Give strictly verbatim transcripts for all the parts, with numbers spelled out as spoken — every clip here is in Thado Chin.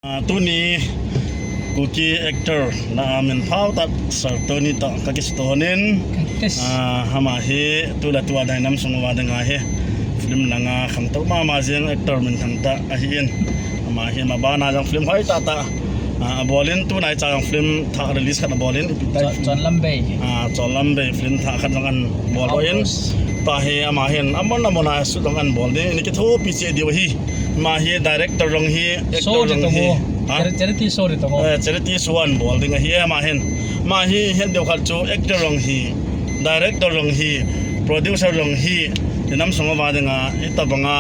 Ah, tuni Kuki actor na min phau tah Sir Tony toh kakisuto honin. Kakis. Ah, ama hi tule tua dai nam sung uva dinga hi film langa khangtou mama jeng actor minthang tah ahin. Ama hi mabana jong film hoitah tah, ah, abolin, tunai cha jong film thah release khat abolin, ipi tai. Chon, Chonlam Bei. Ah, Chonlam Bei film thah khat jong anbol doh in. Outburst. Tua hi ama hin amon amon a shoot jong anbol ding, ini kithopi cheh diu ahi. Ama hi director jong hi, actor jong hi. Show di tong o. Ha? Chari-, charity show di tong o. Eh, charity show anbol ding ahi, ama hin. Ama hi het diu khat chu actor jong hi, director jong hi, producer jong hi, inam sung uva dinga, itobanga,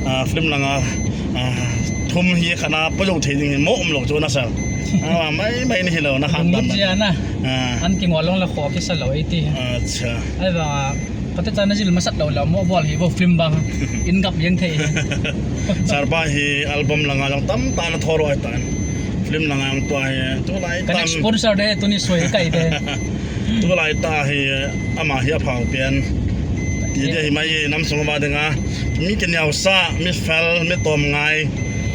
ah, film langa, ah, thum hi khat na pajou thei ding hi mo umlou chu na sir. Ah, mai, mai ni hilou na khat dan. Lunglut jia na. Ah. An kingol long le kho kisa lou iti. Acha. Ahivanga, Kati chan na jil masat lou lou, mo bol hi, bo film bang, in gap jeng thei. Sir pa hi album langa jong tamtah na thor u ahitan. Film langa jong tua hi, tulai tam. Connect sponsor de, tuni soi kai de. Tulai tah hi, ama hi aphau pen. Ti de hi mai, nam sung uva dinga. Mi kineosah, mi fel, mi tomngai.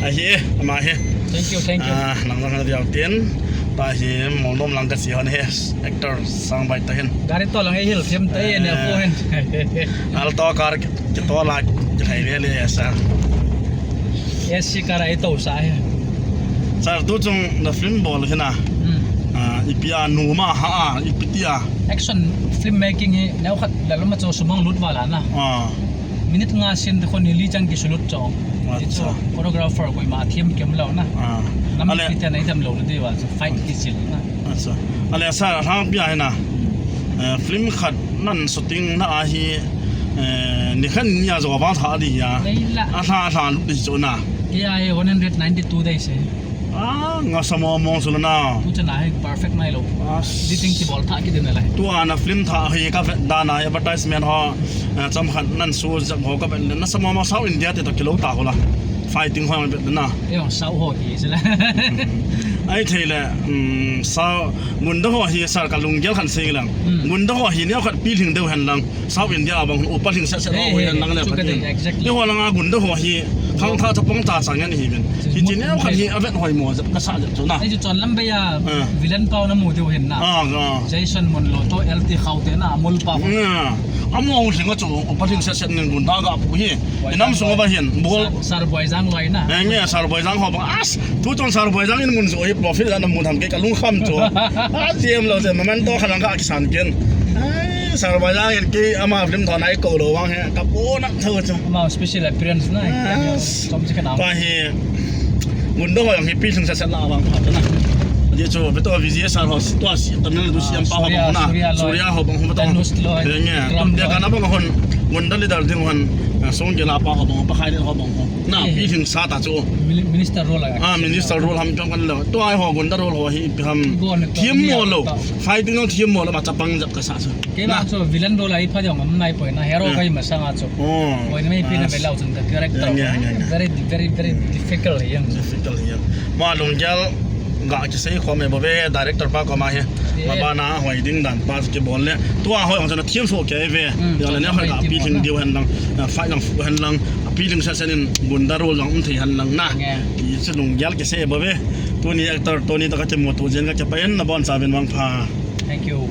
Ahi, ama hi. Thank you, thank you. Ah, nang nang viau tin. Tua hi, molnom lang kasi hon hi. Actor sang bai ta hin. Gari to lang ei hil them ta e ne ko hin. Alto car ki, kitola kilhai ve le sa. A C car ei to sa hi. Sir, tu chung na film bol hina. Hmm. Ah, ipi a nu ma ha a, ipi ti a. Action film making hi neo khat la lama chu sumang lut wala na. Ah. Minute nga sin te khon hi li chang kisulut chu. Acha. Ti chu choreographer koima thiam kem lou na. Ah. Nam ale. Pi te na idam lou na diu a chu fight kisil na. Acha. Ale sir, hang pia hina. Eh, film khat nan shooting na ahi, eh, ni khat ni a jo vang tha di ya. Leila. A tha, a tha lut di chu na. Kei a hi one hundred ninety-two days e. Ah, nga sa mo mo su na. Tu chana hi perfect nai lou. As. Di ting kibol tha kidin lai. Tua na film tha hi ka vet dan a advertisement ho, eh, chomkhat nan su jap ho ka vet na sa mo mo South India te to kilo ta ho la. Fighting ho vet na. Ei, South ho hi sila. Ahithei le, um, South, Gunda ho hi sir ka lunggel khan sei lang. Hmm. Gunda ho hi neo khat pilhing deu hen lang. South India a bang upa lhing set set ho, eh, ho hi eh, nang le chu ka pati. Dei, exactly. Eiho langa Gunda ho hi khangthah chapang cha cha ngen hi ben. Hi ti neo khat hi avet hoi mo jep ka sa jep chu na. Ei chu Chonlam Bei a, ah, villain pau na mu diu hin na. Ah, ah. Jason Momoa toh L T Khau te na, mol pau. Ah. Amo hung lhing a chu upa lhing set set ngen Gunda ga pu hi. Inam sung uva hin bol. Sir, Sir Boijang loi na. Eh, nge, Sir Boijang ho bang. As, tu chun Sir Boijang in mun jo hi profit la na mun ham ke ka lungkham chu. A, T M lo che, memento khalang ka kisan ken. Ai, Sir Boijang in ke ama film thon ai ko lou vang he, ka po na tho chu. Ama special appearance na. As. Som che kana. Pa hi, Gunda ho jong hi pilhing set set la vang pha na. Di chu, beto V J S R ho, tua si, Tamil Nadu si, ah, ampa ho Surya, bang na. Surya loi. Surya ho bang ho beto. Dhanush loi. Nge, Vikram loi. Tum dia kana bang hon, Gunda leader ding hon, ah, Song Gela pa ho bang, pa khai ho bang ho. Na, eh, pilhing sa ta chu. Mini-, minister role a. Ah, minister role ham jong kan lo. Tua ho Gunda role ho hi pi ham. Go ne to, thiam mo lo. Fighting no thiam mo lo, ma chapang jap ka sa chu. Kei vang chu villain role a i pha jong um nai poi na, hero, hmm, kai masang a chu. Oh. Poi na mei pi na, ah, ve lau chun ka character. Yeah, yeah, yeah, yeah. Very, very, very difficult hi jong. Difficult hi jong. Ma lunggel ga kisei khom e bou ve, director pa koma hi. Yeah. Ma bana hoi ding dan pa kibol le. Tua hoi jong chu na thiam so ke ve. Hmm, ya le ne hoi ga pilhing diu hen lang. Ah, fight lang fu hen lang. Pilhing set set in Gunda role jong um thei hen lang na. Yeah. Ti chu lunggel kisei bou ve. Tuni actor Tony toh ka kimuto jeng ka kipah in, na boncha uvin mangpha. Thank you.